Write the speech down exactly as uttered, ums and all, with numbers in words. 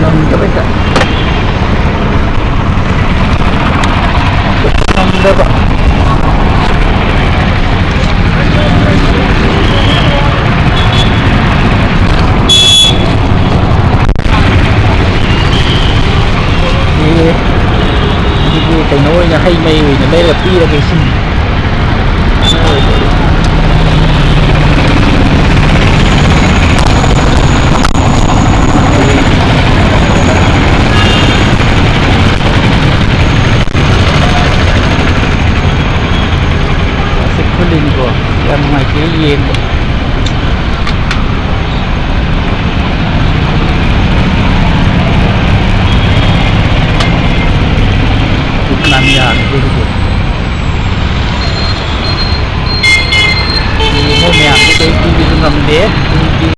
ꯉꯝꯗꯕꯩꯗ꯫ ꯉꯝꯗꯕ꯫ ꯑꯦ, ꯑꯗꯨꯗꯤ ꯀꯩꯅꯣ ꯑꯣꯏꯅ, ꯍꯩ ꯃꯍꯤ ꯑꯣꯏꯅ ꯂꯩꯔ ꯄꯤꯔꯒꯦ ꯁꯤꯅꯤ꯫ ꯑꯁꯤ ꯈꯨꯜꯂꯤꯅꯤꯀꯣ, ꯌꯥꯝ ꯅꯨꯡꯉꯥꯏꯇꯦ ꯌꯦꯡꯕ꯫ ꯀꯅꯥꯅ ꯌꯥꯔꯒꯦ ꯑꯗꯨꯕꯨ? ꯃꯣꯏ ꯃꯌꯥꯝꯁꯦ ꯀꯔꯤ ꯄꯤꯕꯁꯨ ꯉꯝꯗꯦ꯫